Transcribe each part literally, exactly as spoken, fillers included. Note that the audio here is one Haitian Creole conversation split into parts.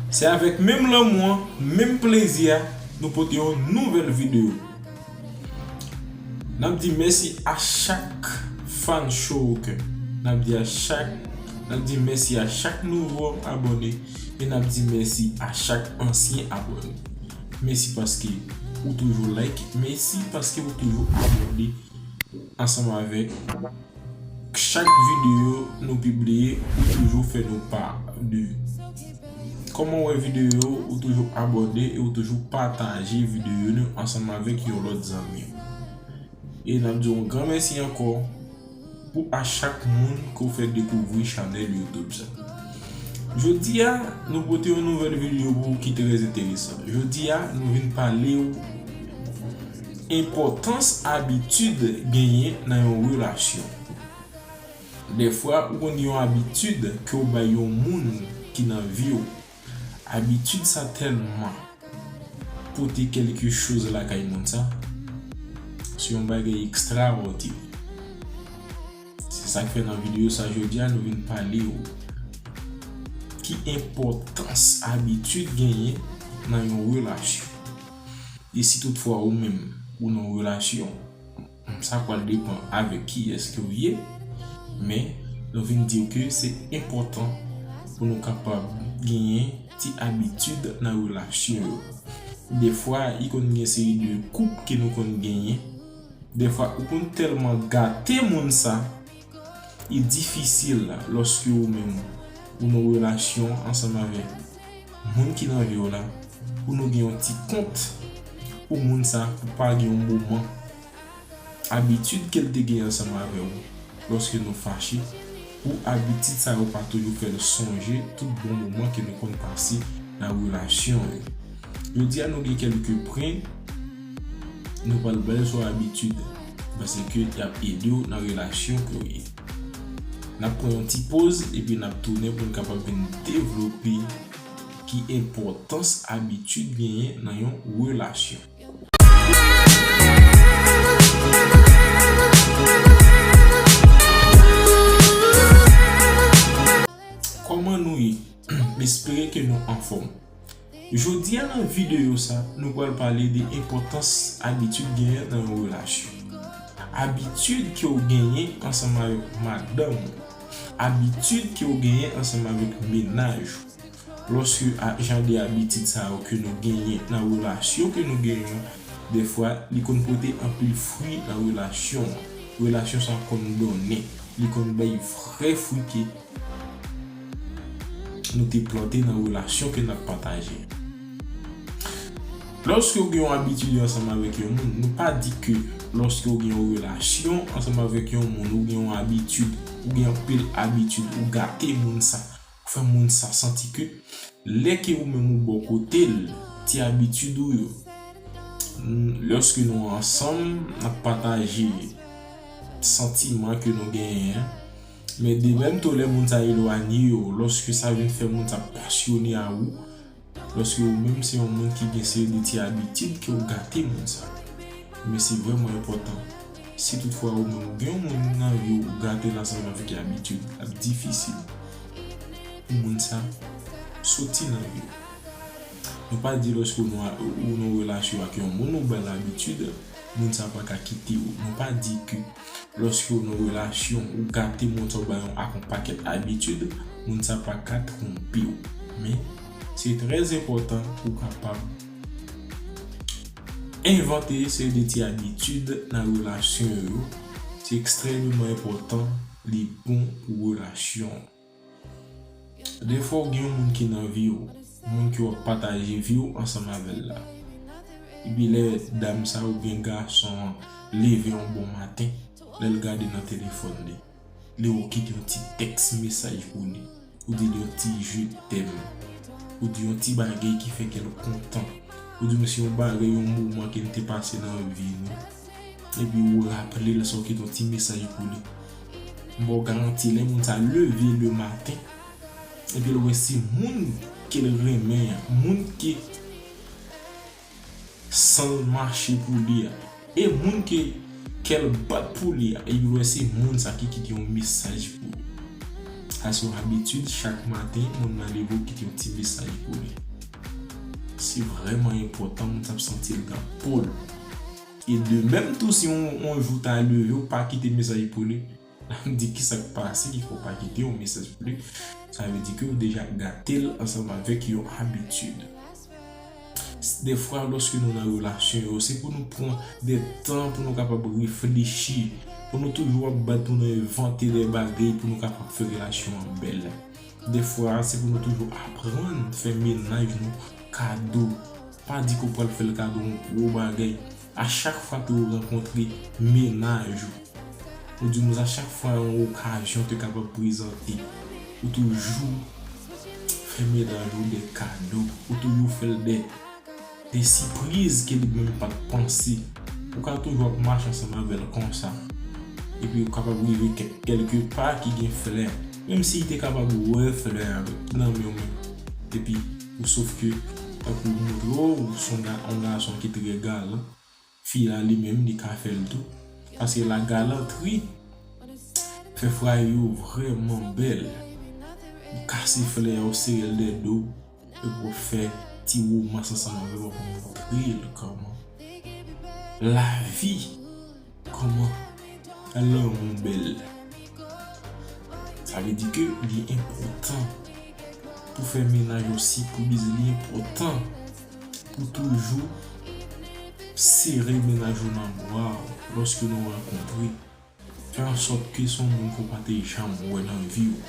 Se avèk menm lanmou an, menm plezi a, nou pote yon nouvèl videyo. N ap di mèsi a chak fan Showrocker. N ap di a chak, n ap di mèsi a chak nouvo abòne e n ap di mèsi a chak ansyen abòne. Mèsi paske ou toujou like, mèsi paske ou toujou abòne ansanm avèk chak videyo nou pibliye, ou toujou fè nou pa de kòman w wè videyo, ou toujou abòne e ou toujou pataje videyo nou ansanm avèk yon lòt zanmi. E n ap di yon gran mèsi ankò pou a chak moun ke w fè dekouvri chanèl YouTube sa. Jodi a, nou pote yon nouvèl videyo pou ou ki trè enteresan. Jodi a, nou vin pale w enpòtans abitid genyen nan yon relasyon. Dèfwa, ou konn gen yon abitid ke w bay yon moun ki nan vi w. Abitid sa tèlman pote kèlke choz lakay moun sa, se yon bagay ekstraòdinè. Se sa k fè nan videyo sa jodi a, nou vin pale w ki enpòtans abitid genyen nan yon relasyon. E si toutfwa ou menm ou nan yon relasyon, sa pral depann avèk kiyès ke w ye, men nou vin di w ke se enpòtan pou nou kapab genyen ti abitid nan relasyon yo. Defwa, li konn gen seri de koup ke nou konn genyen. Defwa, ou konn tèlman gate moun sa, li difisil lòske ou menm ou nan relasyon ansanm avèk moun ki nan vi w la, pou nou gen yon ti kont pou moun sa, pou pa gen yon moman abitid ke l te gen ansanm avè w lòske nou fache, pou abitid sa yo pa toujou fè l sonje tout bon moman ke nou konn pase nan relasyon yo. Jodi a, nou gen kèlke pwen nou pral bay sou abitid, paske y ap ede w nan relasyon ke w ye. N ap pran yon ti poz, epi n ap tounen pou n kapab vin devlope ki enpòtans abitid genyen nan yon relasyon. Kòman nou ye? M espere ke nou anfòm. Jodi a nan videyo sa, nou pral pale de enpòtans abitid genyen nan yon relasyon. Abitid ke w genyen ansanm avèk madanm ou. Abitid ke w genyen ansanm avèk mennaj ou. Lòske a, jan de abitid sa yo ke nou genyen nan relasyon ke nou genyen, dèfwa, li konn pote anpil fwi nan relasyon an. Relasyon sa konn donnen, li konn bay vrè fwi ke nou te plante nan relasyon ke n ap pataje. Lòske w gen yon abitid ansanm avèk yon moun, nou pa di ke lòske w gen yon relasyon ansanm avèk yon moun, ou gen yon abitid, ou gen anpil abitid, ou gate moun sa, ou fè moun sa santi ke lè ke ou menm ou bò kote l, ti abitid ou yo, n-, lòske nou ansanm, n ap pataje santiman ke nou genyen an. Men de menm tou, lè moun sa elwanye yo, lòske sa vin fè moun sa pasyone a ou, lòske ou menm se yon moun ki gen seri de ti abitid ke w gate moun sa. Men se vrèman enpòtan. Si toutfwa ou menm ou gen yon moun nan vi w, ou gate l ansanm avèk yon abitid, l ap difisil pou moun sa soti nan vi w. Nou pa di lòske ou nan, ou nan relasyon ak yon moun, ou ba l abitid, moun sa pa ka kite w. Nou pa di ke lòske ou nan relasyon, ou gate moun sa, ou ba yon, ak yon pakèt abitid, moun sa pa ka twonpe w. Men, se trè enpòtan pou w kapab envante seri de ti abitid nan relasyon yo. Se ekstrèmeman enpòtan, li bon pou relasyon. Defwa, ou gen yon moun ki nan vi w, moun ke w ap pataje vi w ansanm avè l la. Epi lè dam sa oubyen gason an leve yon bon maten, lè l gade nan telefòn li, li wè w kite yon ti tèks mesaj pou li. Ou di l yon ti je t'aime. Ou di yon ti bagay ki fè kè l kontan. Ou di misye yon bagay, yon moman ke n te pase nan vi nou. Epi ou raple l sa, ou kite yon ti mesaj pou li. M ba w garanti, lè moun sa leve le maten, epi l wè se moun ke l renmen an, moun ke san l mache pou li a, e moun ke kè l bat pou li a, epi l wè se moun sa ki kite yon mesaj pou li. Sa se yon abitid, chak maten, moun nan leve, ou kite yon ti mesaj pou li. Se vrèman enpòtan, moun sa ap santi l nan po l. E de menm tou, si yon, yon jou ta leve, ou pa kite mesaj pou li, la m di ki sa k pase, ki fè w pa kite yon mesaj pou li, sa vle di ke ou deja gate l ansanm avèk yon abitid. Dèfwa, lòske nou nan relasyon yo, se pou nou pran de tan pou nou kapab reflechi, pou nou toujou ap bat pou nou envante de bagay pou nou kapab fè relasyon an bèl. Dèfwa, se pou nou toujou aprann fè mennaj nou kado. Pa di ke w pral fè l kado yon gwo bagay. A chak fwa ke w rankontre mennaj ou, ou di moun sa, chak fwa yon okazyon te kapab prezante, ou toujou fè mennaj ou de kado, ou toujou fè l de, de sipriz ke li menm pa t panse. Ou ka toujou ap mache ansanm avè l konsa. Epi ou kapab rive kèk, kèlke pa ki gen flè. Menm si li te kapab wè flè a nan men w menm. Epi, ou sof ke, tankou w montre w, ou se yon ga-, yon gason ki trè galan. Fi a li menm, li ka fè l tou. Paske la galantri fè fwaye yo vrèman bèl. Ou kase flè a, ou sere l dèyè do, epi w fè ti womans ansanm avè l, w ap montre l kòman lavi, kòman lanmou bèl. Sa vle di ke li enpòtan pou fè mennaj ou sipriz, li enpòtan pou toujou sere mennaj ou nan bra w lòske nou rankontre. Fè ansòt ke se yon moun ke w pa te janm wè nan vi w.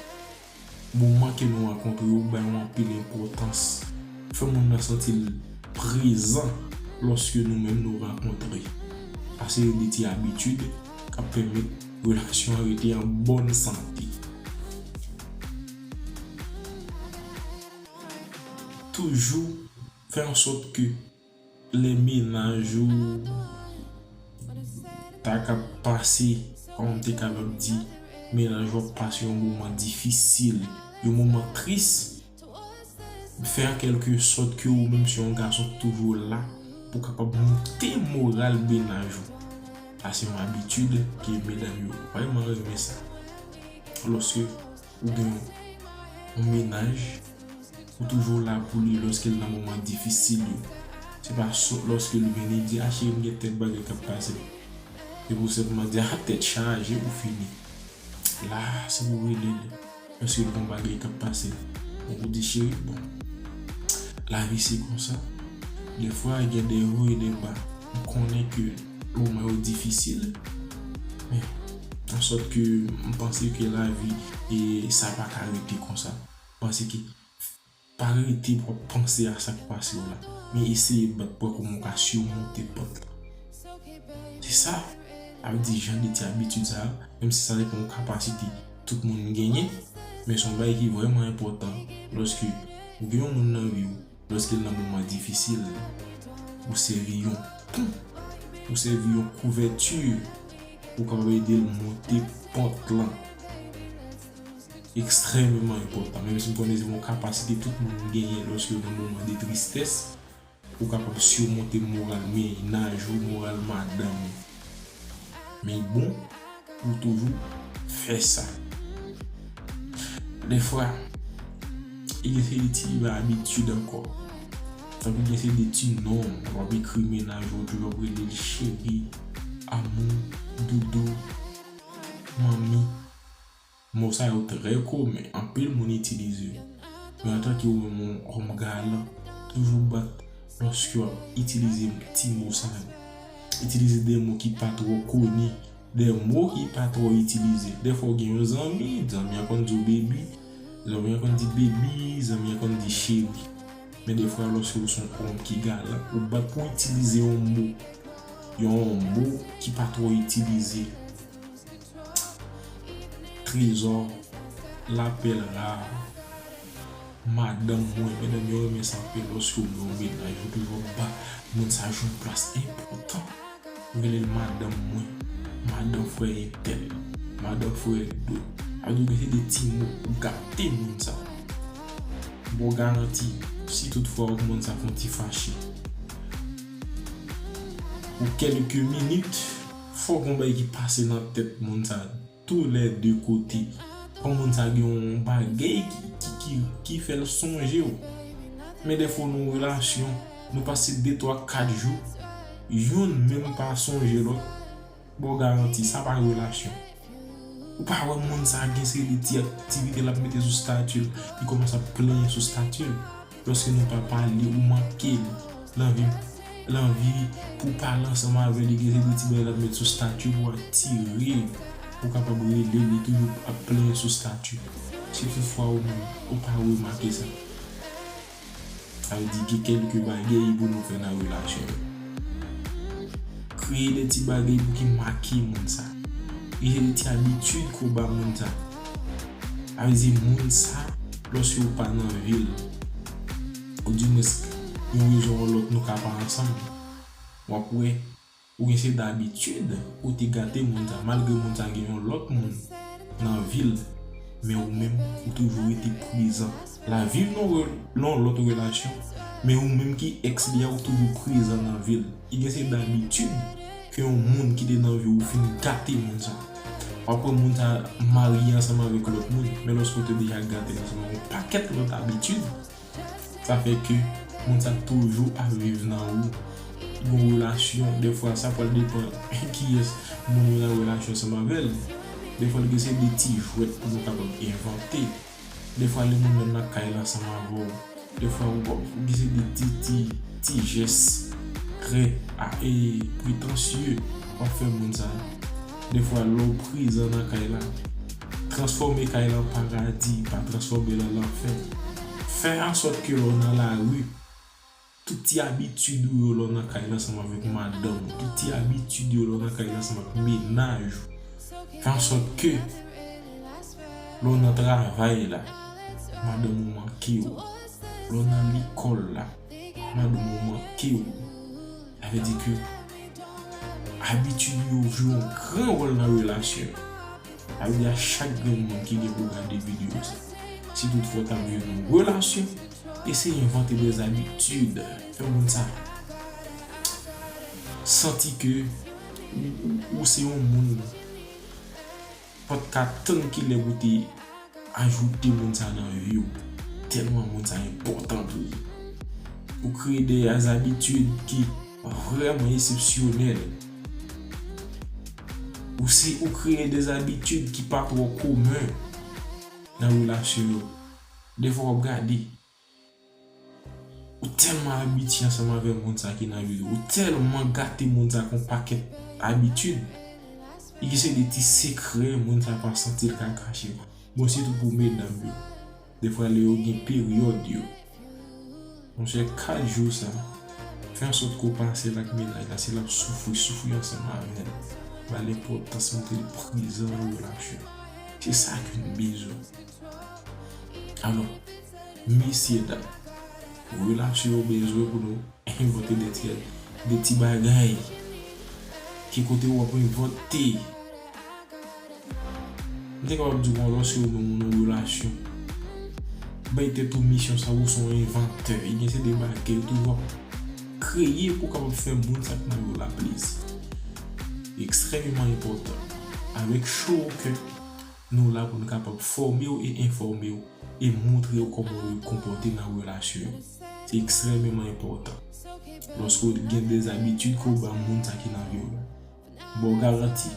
Moman ke nou rankontre yo bay yon anpil enpòtans. Fè moun nan santi l prezan lòske nou menm nou rankontre. Sa se youn de ti abitid k ap pèmèt relasyon an rete an bòn sante. Toujou fè ansòt ke lè mennaj ou ta ka pase, kòman m te kapab di, mennaj ou ap pase yon moman difisil, yon moman tris, fè an kèlke sòt ke ou menm se yon gason ki toujou la pou kapab moute moral mennaj ou. Sa se yon abitid ke medam yo vrèman renmen sa. Lòske ou gen yon, yon mennaj, ou toujou la pou li lòske l nan moman difisil yo. Se pa so-, lòske l vini di, "A cheri, m gen tèt bagay k ap pase." Epi w senpman di, "A, tèt chaje, ou fini." La, se pou w rele l. Lòske l gen yon bagay k ap pase, ou di, "Cheri, bon, lavi se konsa. Defwa, gen de wo e de ba. M konnen ke moman yo difisil, men ansòt ke m panse ke lavi, e sa pa ka rete konsa. M panse ke pa rete pou w ap panse a sa k pase w la, men eseye bat pou w wè kòman w ka simonte pant lan." Se sa, sa vle di jan de ti abitid sa a, menm si sa depann yon kapasite tout moun genyen, men se yon bagay ki vrèman enpòtan lòske ou gen yon moun nan vi w, lòske l nan moman difisil, ou sèvi yon pon, ou sèvi yon kouvèti pou w kapab ede l monte pant lan. Ekstrèmeman enpòtan, menm si m konnen se yon kapasite tout moun genyen lòske yo nan moman de tristès, ou kapab simonte moral mennaj ou, moral madanm ou. Men bon pou w toujou fè sa. Defwa, e gen se de ti abitid ankò. Tankou gen se de ti non, w ap ekri mennaj ou, toujou ap rele l cheri, amou, doudou, manmi. Mo sa yo trè komen, anpil moun itilize yo. Men antanke ou menm yon òm galan, toujou bat lòske w ap itilize ti mo sa yo. Itilize de mo ki pa twò koni, de mo ki pa twò itilize. Defwa w gen yon zanmi, zanmi an konn di w baby, zanmi an konn di baby, zanmi an konn di cheri. Men defwa lòske ou se yon òm ki galan, ou bat pou w itilize yon mo, yon mo ki pa twò itilize. Trezò, lapèl ra, madanm mwen, medam yo renmen sa anpil lòske w gen yon mennaj, yo toujou ap ba moun sa jwenn plas enpòtan. Yo rele l madanm mwen, madanm frè entèl, madanm frè dòt. Sa vle di w gen se de ti mo pou gate moun sa. Bon, garanti, si toutfwa ou moun sa fè yon ti fache pou kèlke minit, fòk yon bagay ki pase nan tèt moun sa, tou lè de kote. Moun sa gen yon bagay ki, ki, ki, ki fè l sonje w. Men defwa nan yon relasyon, nou pase de, twa, kat jou, youn menm pa sonje lòt. Bon, garanti, sa pa relasyon. Ou pa wè moun sa gen seri de ti aktivite l ap mete sou stati l, li kòmanse ap plenyen sou stati l. Lòske nou pa pale, ou manke l. Lanvi, lanvi pou pale ansanm avè li, gen seri de ti bagay l ap met sou stati pou atire, pou kapab rele li, toujou ap plenyen sou stati. Si toutfwa ou menm, ou pa remake sa. Sa vle di gen kèlke bagay pou nou fè nan relasyon yo. Kreye de ti bagay pou ki make moun sa. Kreye de ti abitid ke w ba moun sa. Sa vle di moun sa, lòske w pa nan vi l, oudimwens yon rezon ou lòt nou ka pa ansanm, w ap wè ou gen se dabitid ou te gate moun sa, malgre moun sa gen yon lòt moun nan vi l, men ou menm, ou toujou rete prezan. L ap viv nan re-, nan lòt relasyon, men ou menm ki èks li a, ou toujou prezan nan vi l. Li gen se dabitid ke yon moun ki te nan vi w fin gate moun sa. W ap wè moun sa marye ansanm avèk lòt moun, men lòske w te deja gate l ansanm avèk yon pakèt lòt abitid, sa fè ke moun sa toujou ap viv nan ou. Gon relasyon, defwa sa pral depann kiyès moun ou nan relasyon ansanm avè l. Defwa l gen se de ti jwèt pou nou kapab envante. Defwa li moun menm nan kay la ansanm avè w. Defwa ou gen se de ti, ti, ti jès trè a, e, pretansye w ap fè moun sa. Defwa lè w prezan nan kay la, transfòme kay la an paradi, pa transfòme l an lanfè. Fè ansòt ke lè w nan lari, tout ti abitid ou yo lè w nan kay la ansanm avèk madanm ou, tout ti abitid yo lè w nan kay la ansanm ak mennaj ou, fè ansòt ke lè w nan travay la, madanm ou manke w, lè w nan lekòl la, madanm ou manke w. Sa vle di ke abitid yo jwe yon gran wòl nan relasyon. Sa vle di a chak grenn moun ki gen pou gade videyo sa, si toutfwa w t ap viv yon relasyon, eseye envante de zabitid. Fè moun sa santi ke ou, ou, ou se yon moun pa t ka tann kilè pou te ajoute moun sa nan vi w, tèlman moun sa enpòtan pou ou. Ou kreye de zabitid ki vrèman eksepsyonèl. Ou se, ou kreye de zabitid ki pa twò komen nan relasyon yo. Defwa w ap gade, ou tèlman abitye ansanm avè moun sa ki nan vi w, ou tèlman gate moun sa ak yon pakèt abitid, li gen se de ti sekrè moun sa pa santi l ka kache. Bon, sitou pou medam yo. Defwa lè yo gen peryòd yo. Monchè, kat jou sa, fè ansòt ke w pase l ak mennaj la, si l ap soufri, soufri ansanm avè l. Ba l enpòtans, montre l prezan nan relasyon. Se sa ke n bezwen. Alò, mesye dam, relasyon yo bezwen pou nou envante de ti, de ti bagay ki kote w ap envante. M te kapab di w konsa, lòske ou menm ou nan relasyon, bay tèt ou misyon sa, ou se yon envantè. E gen se de bagay ou toujou ap kreye pou w kapab fè moun sa k nan vi w la plezi. Ekstrèmeman enpòtan. Avèk cho o kè, nou la pou nou kapab fòme w e enfòme w e montre w kòman w dwe konpòte nan relasyon yo. Se ekstrèmeman enpòtan. Lòske w gen de zabitid ke w ba moun sa ki nan vi w la, m ba w garanti,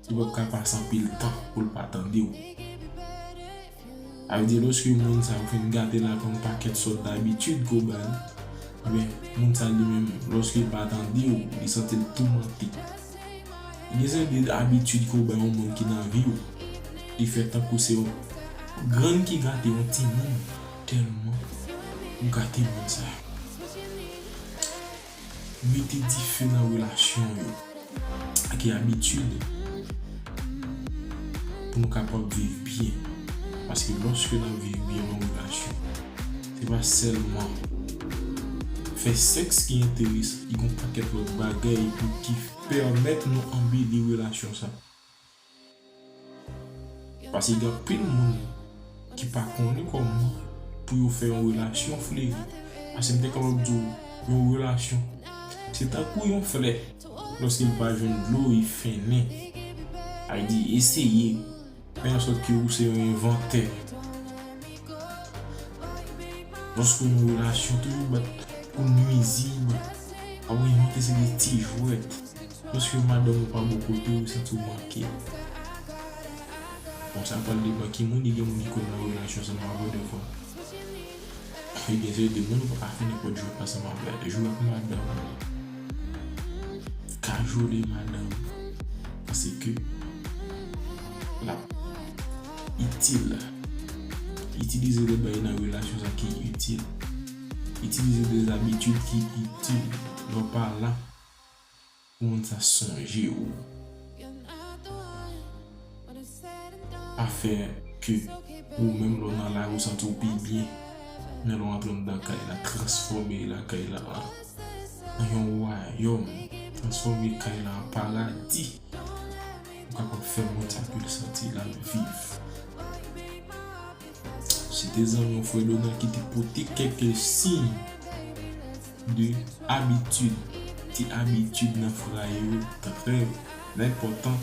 li p ap ka pase anpil tan pou l pa tande w. Sa vle di, lòske moun sa yo fin gate l ak yon pakèt sòt dabitid ke w ba li, men, moun sa li menm, lòske l pa tande w, li santi l toumante. Gen seri de abitid ke w bay yon moun ki nan vi w, li fè tankou se yon grann ki gate yon timoun, tèlman ou gate moun sa. Mete dife nan relasyon yo ak abitid pou nou kapab viv byen. Paske lòske n ap viv byen nan relasyon, se pa sèlman fè sèks ki enteresan, li gon pakèt lòt bagay pou ki pèmèt nou anbeli relasyon sa. Paske gen anpil moun ki pa konnen kòman pou yo fè yon relasyon fleri. Paske m te kapab di w, yon relasyon, se tankou yon flè, lòske l pa jwenn dlo, li fennen. Sa vle di, eseye Fè an sòt ke ou se yon envantè. Lòske ou nan relasyon, toujou bat pou nwizib. Ap envante se de ti jwèt. Lòske madanm ou pa bò kote w, ou santi w manke. Bon, sa pral depann ki moun, li gen moun ki konn nan relasyon ansanm avè w defwa. Ebyen, se de moun ou pa ka fè nenpòt jwèt ansanm avè l. Jwe ak madanm ou. Kajole madanm ou. Paske l ap itil. Itilize de bagay nan relasyon sa ki itil. Itilize de zabitid ki itil. Lè w pa la, pou moun sa sonje w. Pa fè ke ou menm lè w nan lari ou santi w pi byen. Men lè w antre anndan kay la, transfòme lakay la an, an yon wayòm. Transfòme kay la an paradi. Ou kapab fè moun sa ke l santi l ap viv. Se te zanmi w, frè Donald, ki te pote kèk siy de abitid, ti abitid nan fwaye yo, trè enpòtan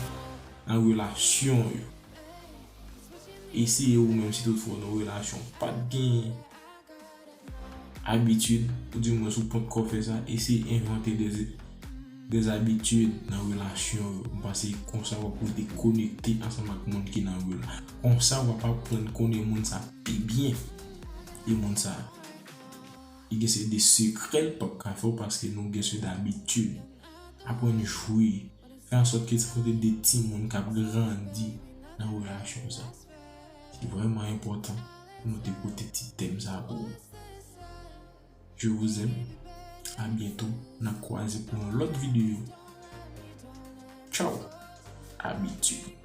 nan relasyon yo. Eseye ou menm, si toutfwa w nan relasyon, pa t gen abitid, ou di mwen sou pwent kò fè sa, eseye envante de, de zabitid nan relasyon yo. M panse konsa w ap rete konekte ansanm ak moun ki nan relasyon. Konsa w ap aprann konnen moun sa pi byen. E moun sa, li gen se de sekrè l p ap ka fè w paske nou gen se dabitid. Aprann jwe. Fè an sòt ke sa pote de timoun k ap grandi nan relasyon sa. Se vrèman enpòtan pou nou te pote ti tèm sa pou ou. Je vous aime. À bientôt. N ap kwaze pou yon lòt videyo. Tchao. Abitid.